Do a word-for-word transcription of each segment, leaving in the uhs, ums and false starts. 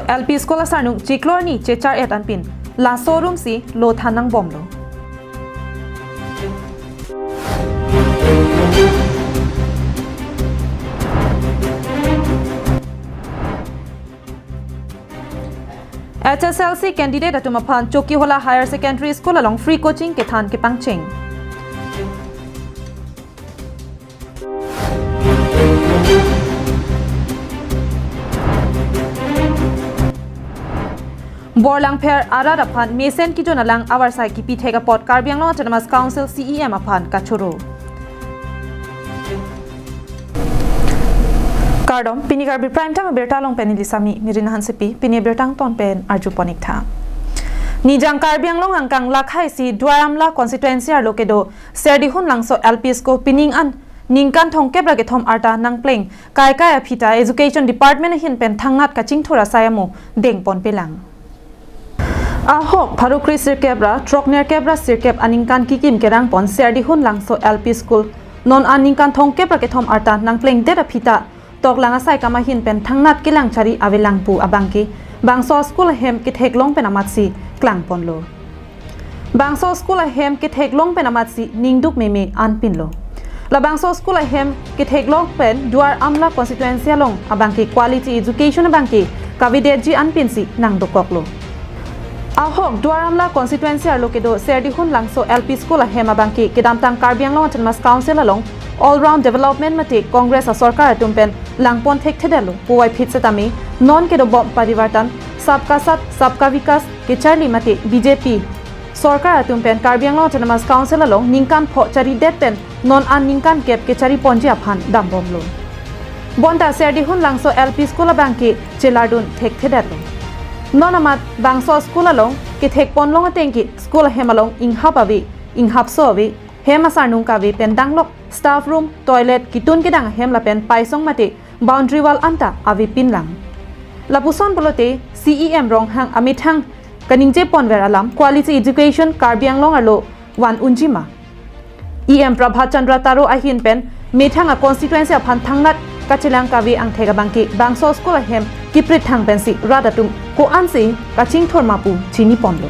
L P school asarnung chiklo arni chechar-et anpin laso room si lo than nangbomlo. H S L C candidate atum aphan Chokihola Higher Secondary School along free coaching kethan kepangcheng. Borlangpher arat aphan mesen kejun alang avarsai kipithek apot Karbi Anglong Autonomous Council C E M aphan kachoro. Kardom, pini Karbi Prime Time abirta along pen neli Sami Mirina Hansepi, pini abirta angton pen arjupon-ik tha. Nijang Karbi Anglong angkang lakhai isi Duar Amla constituency arlo kedo Serdihun Langso L P School pining an ningkan thomkep ra kethom arta nangpleng kaikai aphi ta Education Department ahin pen thangnat kachingthur asai amo dengponpelang. Ahok pharo kre sirkep ra throknerkep ra sirkep aningkan kikim kerangpon Serdihun Langso L P School non an ningkan thomkep ra kethom arta nangplengdet aphi ta toklang asai kam ahin pen thangnat kelang chari avelang pu abangke bangso school ahem ketheklong pen amatsi klangponlo. Bangso school ahem ketheklong pen amatsi ningduk meme anpinlo. Labangso school ahem ketheklong pen Duar Amla constituency along abangke quality education abangke kavedetji anpinsi nangdokoklo. Ahok Duar Amla constituency arlo kedo Serdihun Langso L P School ahem abangke kedamtang Karbi Anglong Autonomous Council along all round development mate Congress asorkar atum pen langpon thekthedetlo puvoiphit setame non kedobom parivartan, sabka saath sabka vikas kecharli mate B J P sorkar atum pen Karbi Anglong Autonomous Council along ningkan pho charidet pen non an ningkan kep kechariponji aphan dambomlo. Bonta Serdihun Langso L P School abangke chelardun thekthedetlo. Non amat bangso school along kethekponlong atengke school ahem along inghap ave, inghapso ave, hem asarnung kave pen danglok, staff room, toilet, kitun kedang ahem lapen paisong mate boundary wall anta avepinlang. Lapuson pulote C E M Ronghang amethang kaningjeponver alam quality education Karbi Anglong arlo van unjima. E M Prabhat Chandra Taro ahin pen methang a constituency aphan thangnat kachelang kave angthek abangke bangso school ahem kiprit thang pensi rat atum ko-ansi kachingthur ma pu chiniponlo.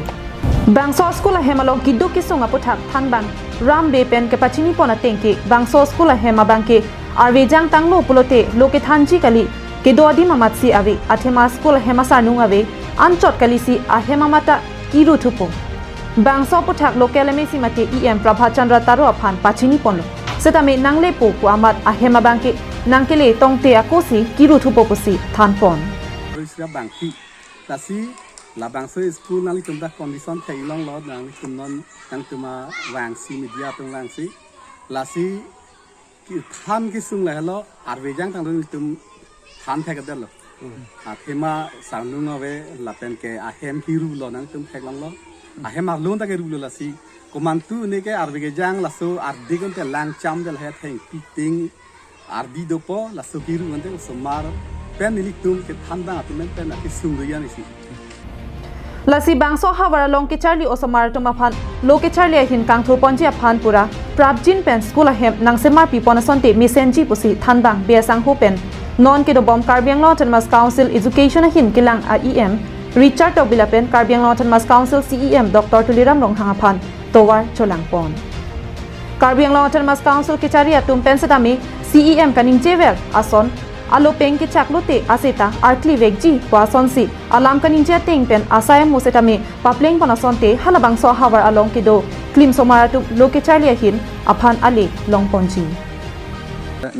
Bangso school ahem along keduk kesung aputhak thanbang rambe pen kepachinipon atengke bangso school ahem abangke arvejang tanglo pulote lo kethanji kali, kedo adim amatsi ave, athema school ahem asarnung ave, anchot kalisi ahem amata kiru thupo. Bangso aputhak local M A C mate E M Prabhat Chandra Taro aphan pachiniponlo. Setame nanglepo pu amat ahem abangke nangkele tongte akosi kiru thupo pusi thanpon. Risra bangki. Lasi labangso school nanglitum ta condition theklonglo, nanglitum non nangtum avangsi media atum vangsi. Lasi kethan kesung lahelo arvejang tanglo nelitum than thekthedetlo. Athema sarnung ave lapen ke ahem kirulo nangtum theklonglo. Ahem arlo ta kirulo lasi. Komantu ne ke arve kejang laso ardi kon te lang cham del he thengpi ting ardi dopo laso kiru ante osomar pen nelitum kethanbang atum pen akesung do-an isi. Lasi bangso ahavar along kecharli osomar atum aphan lo kecharli ahin kangthurponji aphan pura prapjin pen school ahem nangsemarpipon asonte mesenji pusi thanbang B S Sangho pen non kedobom Karbi Anglong Autonomous Council Education ahin kelang a E M Richard Tokbi lapen Karbi Anglong Autonomous Council C E M Doctor Tuliram Ronghang aphan tovar cholangpon. Karbi Anglong Autonomous Council kechari atum pen setame C E M kaningjever ason alopeng kechak lote aseta arkli vekji pu asonsi alam kaningje ateng pen asai amo setame paplengpon asonte halabangso ahavar along kedo klimsomar atum lo kecharli ahin aphan ale longponji.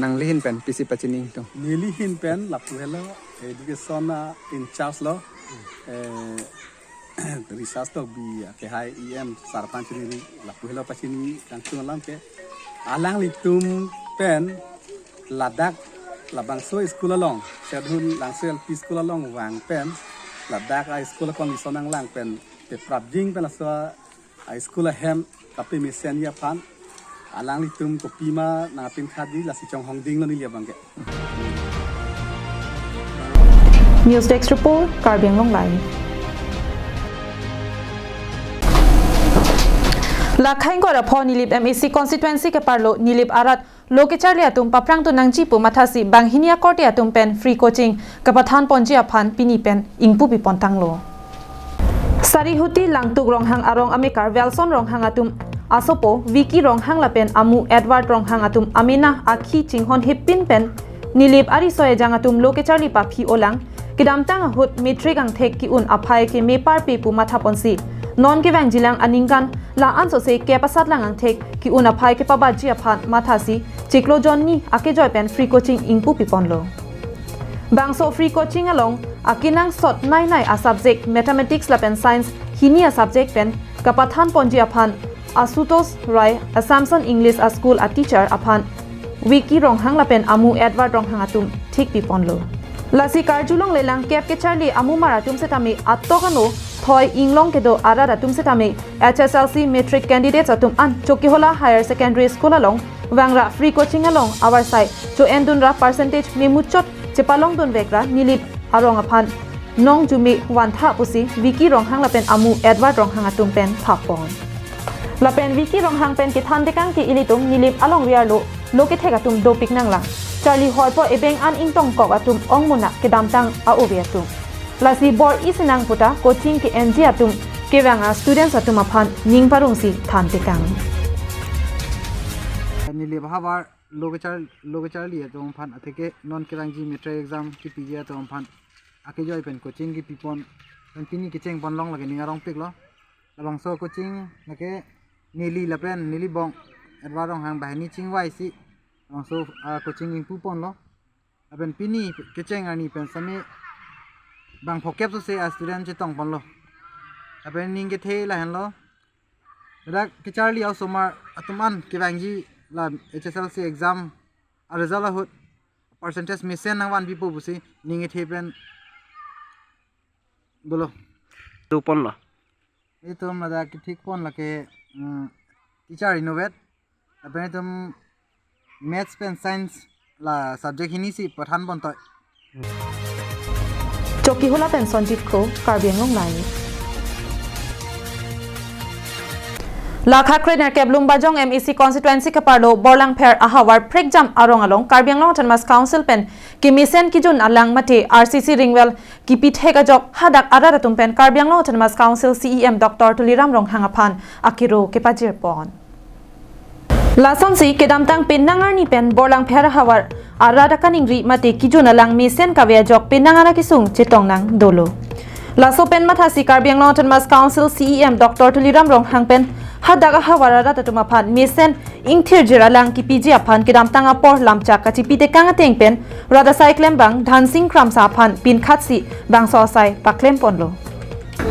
Nangli ahin pen pisi pachini tung. Neli ahin pen lapu helo education a in charge lo, eh, Richard Tokbi akehai E M sar aphan chiniri lapu helo pachini kangtung alam ke alanglitum pen ladak labangso school along, Serdihun Langso L P school along vang pen ladak a school condition nanglang pen peprapjin pen laso a school ahem kapemesenji aphan alanglitum kopima nangpinkhatji lasi chonghongdinglo neli abangke. News Desk Report, Karbi Anglong Live. Lakhai ingkoi ra pho Nilip M A C constituency keparlo Nilip arat Lo kecharli atum paphrang tu nangji pu mathasi banghini akorte atum pen free coaching kapathan ponji aphan pini pen ingpu pipon tanglo. Sarihuti Langtuk Ronghang arong amekar Welson Ronghang atum asopo Vicky Ronghang lapen amu Edward Ronghang atum amena akhi chinghon hippin pen Nilip ariso ejang atum lo kecharli paphi olang kedamtang ahut matric angthek ki-un aphai ke mepar pe pu matha ponsi non kevangjilang aningkan la ansose kep asatlang angthek ki-un aphai kepabaji aphan mathasi chiklo jonni akejoi pen free coaching ingpu piponlo. Bangso free coaching along akenangsot nai nai a subject mathematics lapen science hini a subject pen kapathan ponji aphan Asutosh Rai Assumption English a school a teacher aphan Vicky Ronghang lapen amu Edward Ronghang atum thik piponlo. Lasi karjulong lelang kep kecharli amumar atum setame atok ano thoi inglong kedo arat atum setame H S L C matric candidates atum an Chokihola Higher Secondary School along vangra free coaching along avarsai cho-endunra percentage memuchot chepalongdunvekra Nilip arong aphan nong jume vantha pusi Vicky Ronghang lapen amu Edward Ronghang atum pen thapon. Lapen Vicky Ronghang pen kethan tekang ke ilitum Nilip alongri arlo lo kethek atum dopik nanglang. Charli hoipo ebeng an ingtongkok atum ongmona kedamtang a-ove atum. Lasi bor-i sinang puta coaching ke-enji atum kevang a students atum aphan ning parongsi than tekang. Nilip ahavar lo kechar lo kecharli atum aphan atheke non kevangji matric exam kepiji atum aphan akejoi pen coaching kepipon pen pini kecheng ponlong lake ning arongpiklo. Labangso coaching lake neli lapen neli bong Edward Ronghang banghini chingvaisi labangso ah, coaching ingpu ponlo. Lapen pini kecheng arni pen sami bang phokep sose a student chetong ponlo. Lapen ning kethe lahenlo. Ladak kecharli osomar atum an kevangji la H S L C exam a result ahut percentage mesen nangvanpipo pusi ning kethe pen dolo. Tu ponlo. Itum ladak kethik pon lake mm, teacher innovet. Lapen itum maths pen science la subject hini si pathan pontoi. Chokihola pen Sonjit Kro, Karbi Anglong Live. Lakha krenerkep Lumbajong M A C constituency keparlo Borlangpher ahavar Prekjam arong along Karbi Anglong Autonomous Council pen kemesen kijun alang mate R C C ringwell kipithek ajok hadak arat atum pen Karbi Anglong Autonomous Council C E M Doctor Tuliram Ronghang aphan akiro kepajir pon. Lasonsi kedamtang penang arni pen Borlangpher ahavar arat akaningri mate kijun alang mesen kave ajok penang ara kesung chetong nang dolo. Laso pen mathasi Karbi Anglong Autonomous Council C E M Doctor Tuliram Ronghang pen hadak ahavar arat atum aphan mesen ingthirjir alang kipiji aphan kedamtang apor lamchak kachipi tekang ateng pen rat asai klembang Dhansing Kramsa aphan pinkhatsi bangso asai paklem ponlo.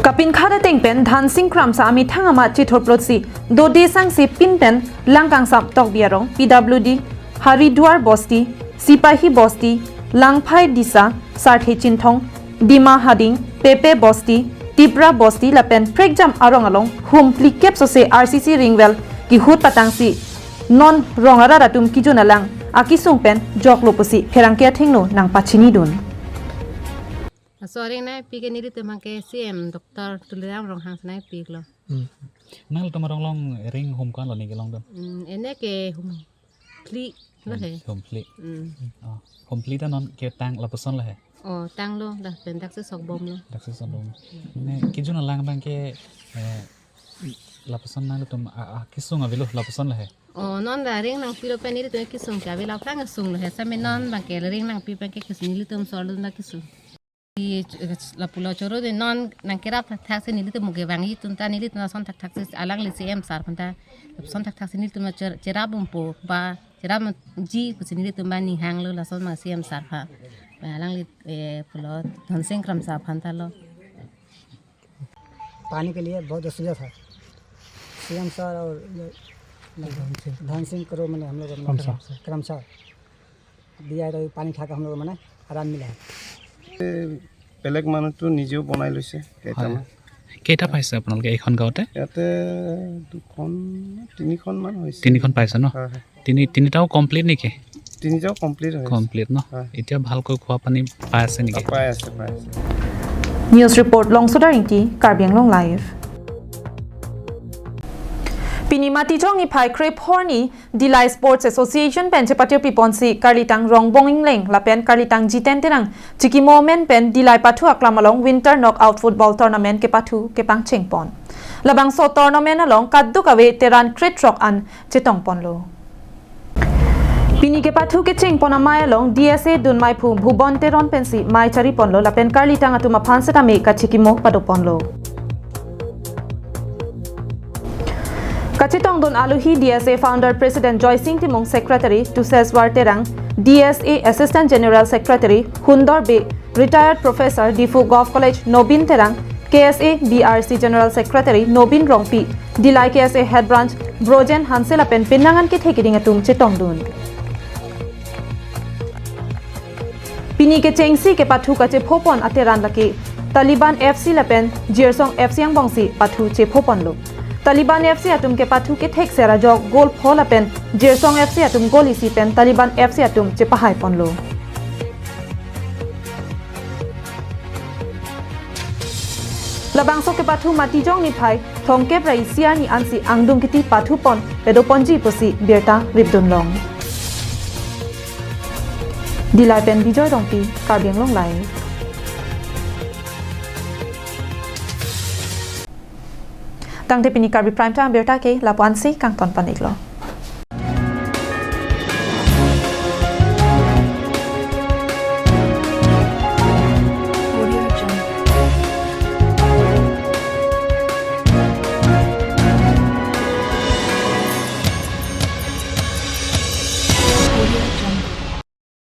Kapinkhat ateng pen Dhansing Kramsa amethang amat chithurplotsi dode sangse pin pen Langkangsam Tokbi arong, P W D, Haridwar Bosti, Sipahi Bosti, Langphai Disa, Sarthe Chinthong, Dima Hading, Pepe Bosti, Tipra Bosti lapen Prekjam arong along hum phlikep sose R C C ringwell kihut patangsi non rong arat atum kijun alang akesung pen joklo pusi pherangke athengno nangpachinidun. Laso aring nangpi ke nelitum abang ke C M Doctor Tuliram Ronghang si nangpiklo. Hmm. Nangtum arong along ring hum ko-an lo neli kelongdun? Hmm, ene ke hum phli lo he. Hum phli. Hmm. Oh, hum phli ta non ketang lapuson lo he. Oh, tanglo, dak pen daksi sokbomlo. Daksi sokbom. Ne kijun alang abang ke eh, lapuson nangtum a, a, kesung avelo lapuson lo he. Oh, non da ring nangpilo pen nelitum kesung ke avelo aphrang kesung lo he. Sami non abang ke ring nangpi abang ke kesung nelitum sorlo na kesung. Di, eh, lapulo choro de non nangkerap thakthak si nelitum mo kevangji atum ta nelitum lason thakthak si alangli C M sir aphan ta lason thakthak si nelitum cher-, cherap bompo ba cherapji pusi nelitum ba ning hanglo lason ma C M sir aphan. Ba alangli, eh, pulo Dhansing Kramsa aphan ta lo. पानी के लिए बहुत असुविधा था। C M sir और ये धन सिंह करो मैंने हम लोग अपना क्रमशः। क्रमशः दिया है, तो पानी खा के हम लोग मैंने आराम मिला है। বেলেগ মানুহতো নিজেও বনাই লৈছে কেইটামান। হয়। কেইটা পাইছে আপোনালোকে এইখন গাঁৱতে? ইয়াতে দুখন, তিনিখনমান হৈছে। তিনিখন পাইছে ন? হয়, হয়। তিনি, তিনিটাও কমপ্লিট নেকি? তিনিটাও কমপ্লিট হৈছে। কমপ্লিট ন? হয়। এতিয়া ভালকৈ খোৱা পানী পাই আছে নেকি? পাই আছে, পাই আছে। News report, Longsodar Ingti, Karbi Anglong Live. Pini Matijong niphai krepho arni Dillai Sports Association pen chepatirpi ponsi Karlitang Rongbong Ingleng lapen Karlitang Jiten Terang chikimo amen pen Dillai pathu aklam along Winter Knockout Football Tournament kepathu kepangcheng pon. Labangso tournament along kadokave teran kretrok an chetong ponlo. Pini kepathu kecheng pon amei along D S A dunmeiphu Bhubon Teron pensi mei chari ponlo lapen Karlitang atum aphan setame kachikimo pado ponlo. Kachetongdun alohi D S A Founder President Joysing Timung, Secretary Tuseswar Terang, D S A Assistant General Secretary Hundor Bey, Retired Professor Diphu Govt College Nobin Terang, K S A B R C General Secretary Nobin Rongpi, Dillai K S A Head Branch Brojen Hanse lapen penang an kethe keding atum chetongdun. Pini kechengsi kepathu kachepho pon ateran lake Taliban F C lapen Jirsong F C angbongsi pathu chepho ponlo. Taliban F C atum kepathu kethek ser ajok goal pho lapen Jirsong F C atum goal isi pen Taliban F C atum chepahai ponlo. Labangso kepathu Matijong niphai thomkep ra isi arni ansi angdung kiti pathu pon pado ponji pusi birta ripdun long. Dillai pen Bijoy Rongpi, Karbi Anglong Live. Tangte pini Karbi Prime Time abirta ke lapu-ansi kangton pon-iklo.